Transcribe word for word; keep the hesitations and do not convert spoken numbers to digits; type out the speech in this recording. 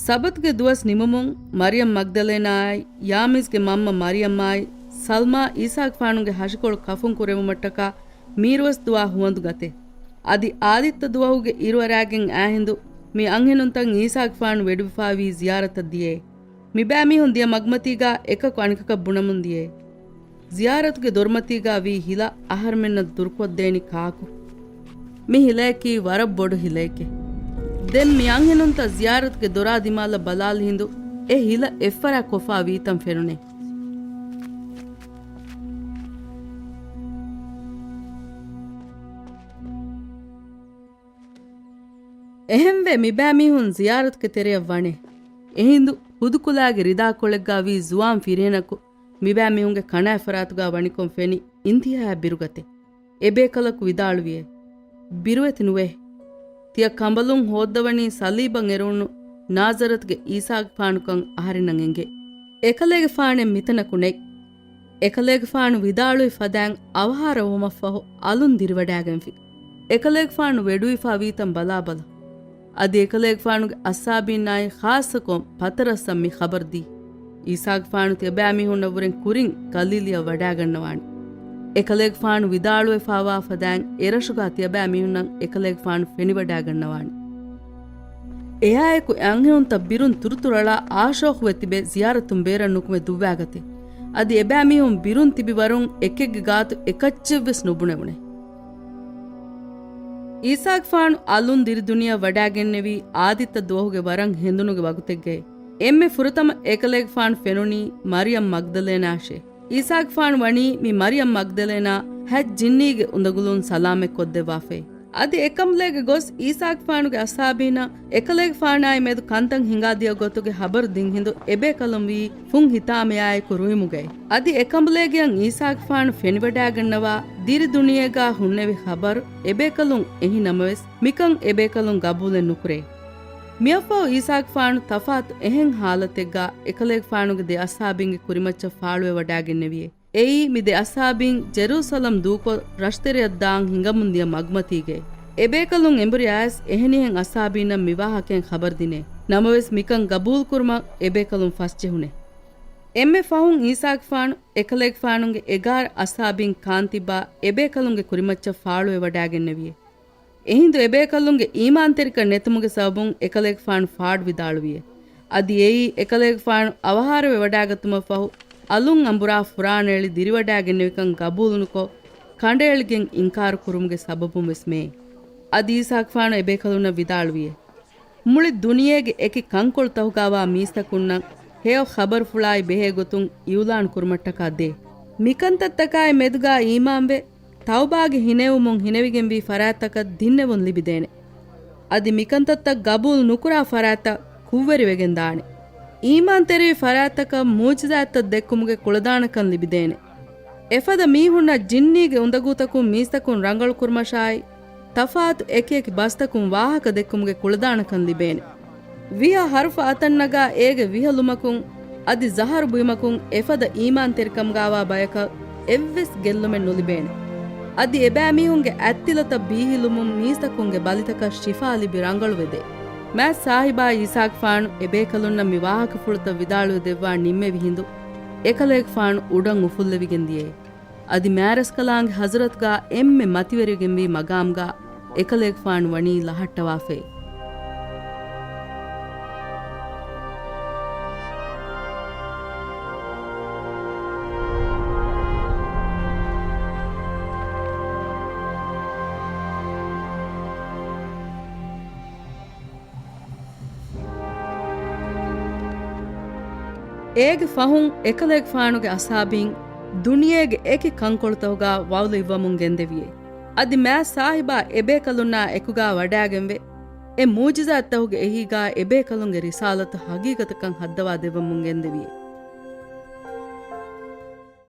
ސަބަތުގެ ދުވަސް ނިމުމުން މަރިޔަމް މަގްދަލޭނާއާއި ޔާމީޒްގެ މަންމަ މަރިޔަމްއާއި ސަލްމާ އީސާގެފާނުގެ ހަށިކޮޅު ކަފުން ކުރެވުމަށްޓަކާ މީރުވަސް ދުވާ ހުވަނދު ގަތޭ. އަދި އާދިއްތަ ދުވަހުގެ އިރުއަރާގެން އާހިނދު މި އަންހެނުންތައް އީސާގެފާނު ވެޑުވިފާވީ ޒިޔާރަތަށް ދިޔައޭ. މިބައިމީހުން ދިޔަ މަގުމަތީގާ އެކަކު އަނެކަކަށް ބުނަމުން ދިޔައޭ. ޒިޔާރަތުގެ ދޮރުމަތީގާ ވީ ހިލަ އަހަރުމެންނަށް ދުރުކޮށްދޭނީ ކާކު؟ މި ހިލަޔަކީ ވަރަށް ބޮޑު ހިލައެކޭ. ދެން މި އަންހެނުންތައް ޒިޔާރަތުގެ ދޮރާ ދިމާލަށް ބަލާލި ހިނދު އެ ހިލަ އެއްފަރާ ކޮށްފާ ވީތަން ފެނުނޭ. އެހެންވެ މިބައިމީހުން ޒިޔާރަތުގެ ތެރެއަށް ވަނޭ. އެހިނދު ހުދުކުލާގެ ރިދާކޮޅެއްގާ ވީ ޒުވާން ފިރިހެނަކު މިބައިމީހުންގެ ކަނާތްފަރާތުގާ ވަނިކޮށް ފެނި އިންތިހާއަށް ބިރުގަތޭ. އެބޭކަލަކު ވިދާޅުވިއޭ، ބިރުވެތި ނުވޭ. ތިޔަ ކަނބަލުން ހޯއްދަވަނީ ސަލީބަށް އެރުވުނު ނާޒަރަތުގެ އީސާގެފާނުކަން އަހަރެންނަށް އެނގޭ. އެކަލޭގެފާނެއް މިތަނަކު ނެތް. އެކަލޭގެފާނު ވިދާޅުވި ފަދައިން އަވަހާރަވުމަށްފަހު އަލުން ދިރިވަޑާގެންފި. އެކަލޭގެފާނު ވެޑުވިފާ ވީތަން ބަލާބަލަ. އަދި އެކަލޭގެފާނުގެ އަސްހާބީންނާއި ޚާއްޞަކޮށް ޕަތަރަސްއަށް މި ޚަބަރު ދީ. އީސާގެފާނު ތިޔަބައިމީހުންނަށްވުރެން ކުރިން ގަލީލިއަށް ވަޑާގަންނަވާނެ. އެކަލޭގެފާނު ވިދާޅުވެފާވާ ފަދައިން އެރަށުގާ ތިޔަބައިމީހުންނަށް އެކަލޭގެފާނު ފެނިވަޑާގަންނަވާނެ. އެއާއެކު އެއަންހެނުންތައް ބިރުން ތުރުތުރަޅާ އާޝޯކުވެ ތިބެ ޒިޔާރަތުން ބޭރަށް ނުކުމެ ދުއްވާގަތޭ. އަދި އެބައިމީހުން ބިރުން ތިބި ވަރުން އެކެއްގެ ގާތު އެކައްޗެއްވެސް ނުބުނެވުނޭ. އީސާގެފާނު އަލުން ދިރި ދުނިޔެއަށް ވަޑާގެންނެވީ އާދިއްތަ ދުވަހުގެ ވަރަށް ހެނދުނުގެ ވަގުތެއްގައޭ. އެންމެ ފުރަތަމަ އެކަލޭގެފާނު ފެނުނީ މަރިޔަމް މަގްދަލޭނާއަށޭ. އީސާގެފާނު ވަނީ މި މަރިޔަމް މަގްދަލޭނާ ހަތް ޖިންނީގެ އުނދަގުލުން ސަލާމަތްކޮށްދެއްވާފައި. އަދި އެކަނބުލޭގެ ގޮސް އީސާގެފާނުގެ އަސްހާބީންނަށް އެކަލޭގެފާނާއި މެދު ކަންތައް ހިނގާދިޔަ ގޮތުގެ ހަބަރު ދިން ހިނދު އެބޭކަލުން ވީ ފުން ހިތާމަޔާއެކު ރުހިމުގައި. އަދި އެކަނބުލޭގެއަށް އީސާގެފާނު ފެނިވަޑާގަންނަވާ ދިރި ދުނިޔޭގާ ހުންނެވި ޚަބަރު އެބޭކަލުން އެހި ނަމަވެސް، މިކަން އެބޭކަލުން ގަބޫލެއް ނުކުރޭ. މިއަށްފަހު އީސާގެފާނު ތަފާތު އެހެން ހާލަތެއްގާ އެކަލޭގެފާނުގެ ދެ އަސްހާބީންގެ ކުރިމައްޗަށް ފާޅުވެވަޑާގެންނެވިއޭ. އެއީ މި ދެ އަސްހާބީން ޖެރޫސަލަމް ދޫކޮށް ރަށްތެރެއަށް ދާން ހިނގަމުން ދިޔަ މަގުމަތީގައި. އެބޭކަލުން އެނބުރި އައިސް އެހެނިހެން އަސްހާބީންނަށް މި ވާހަކައިން ޚަބަރު ދިނޭ. ނަމަވެސް މިކަން ގަބޫލުކުރުމަށް އެބޭކަލުން ފަސްޖެހުނޭ. އެންމެ ފަހުން އީސާގެފާނު އެކަލޭގެފާނުގެ އެގާރަ އަސްހާބީން ކާންތިއްބާ އެބޭކަލުންގެ ކުރިމައްޗަށް ފާޅުވެވަޑާގެންނެވިއޭ. އެހިނދު އެބޭކަލުންގެ އީމާންތެރިކަން ނެތުމުގެ ސަބަބުން އެކަލޭގެފާނު ފާޑު ވިދާޅުވިއޭ. އަދި އެއީ އެކަލޭގެފާނު އަވަހާރަވެވަޑާގަތުމަށްފަހު އަލުން އަނބުރާ ފުރާނައެޅި ދިރިވަޑާގެންނެވިކަން ގަބޫލުނުކޮށް، ކަނޑައެޅިގެން އިންކާރު ކުރުމުގެ ސަބަބުން ވެސް މެއޭ. އަދި އީސާގެފާނު އެބޭކަލުންނަށް ވިދާޅުވިއޭ. މުޅި ދުނިޔޭގެ އެކި ކަންކޮޅުތަކުގާވާ މީސްތަކުންނަށް ހެޔޮ ޚަބަރުފުޅާއި ބެހޭ ގޮތުން އިއުލާން ކުރުމަށްޓަކާ ދޭ. މިކަންތައްތަކާއި މެދުގާ އީމާންވެ، ތައުބާގެ ހިނެވުމުން ހިނެވިގެންވީ ފަރާތްތަކަށް ދިންނެވުން ލިބިދޭނެ. އަދި މިކަންތައްތައް ގަބޫލު ނުކުރާ ފަރާތްތައް ކުށްވެރިވެގެން ދާނެ. އީމާންތެރިވި ފަރާތްތަކަށް މުޢުޖިޒާތްތައް ދެއްކުމުގެ ކުޅަދާނަކަން ލިބިދޭނެ. އެފަދަ މީހުންނަށް ޖިންނީގެ އުނދަގޫތަކުން މީސްތަކުން ރަނގަޅުކުރުމަށާއި، ތަފާތު އެކިއެކި ބަސްތަކުން ވާހަކަ ދެއްކުމުގެ ކުޅަދާނަކަން ލިބޭނެ. ވިހަ ހަރުފަ އަތަށްނަގާ އޭގެ ވިހަލުމަކުން އަދި ޒަހަރު ބުއިމަކުން އެފަދަ އީމާންތެރިކަމުގާވާ ބަޔަކަށް އެއްވެސް ގެއްލުމެއް ނުލިބޭނެ. އަދި އެބައިމީހުންގެ އަތްތިލަތައް ބީހިލުމުން މީސްތަކުންގެ ބަލިތަކަށް ޝިފާ ލިބި ރަނގަޅުވެދޭ. މާތް ސާހިބާ އީސާގެފާނު އެބޭކަލުންނަށް މި ވާހަކަފުޅުތައް ވިދާޅުވެ ދެއްވާ ނިންމެވި ހިނދު، އެކަލޭގެފާނު އުޑަށް އުފުއްލެވިގެން ދިޔައޭ. އަދި މާރަސްކަލާނގެ ޙަޟްރަތުގާ އެންމެ މަތިވެރިވެގެންވީ މަގާމްގާ އެކަލޭގެފާނު ވަނީ ލަހައްޓަވާފައޭ. އޭގެ ފަހުން އެކަލޭގެފާނުގެ އަޞްޙާބީން ދުނިޔޭގެ އެކި ކަންކޮޅުތަކުގާ ވަޢުޟު އިއްވަމުން ގެންދެވިއޭ. އަދި މާތް ސާހިބާ އެބޭކަލުންނާ އެކުގާ ވަޑާގެންވެ، އެ މުޢުޖިޒާތްތަކުގެ އެހީގާ އެބޭކަލުންގެ ރިސާލަތު ޙަޤީޤަތަކަށް ހައްދަވާ ދެއްވަމުން ގެންދެވިއޭ.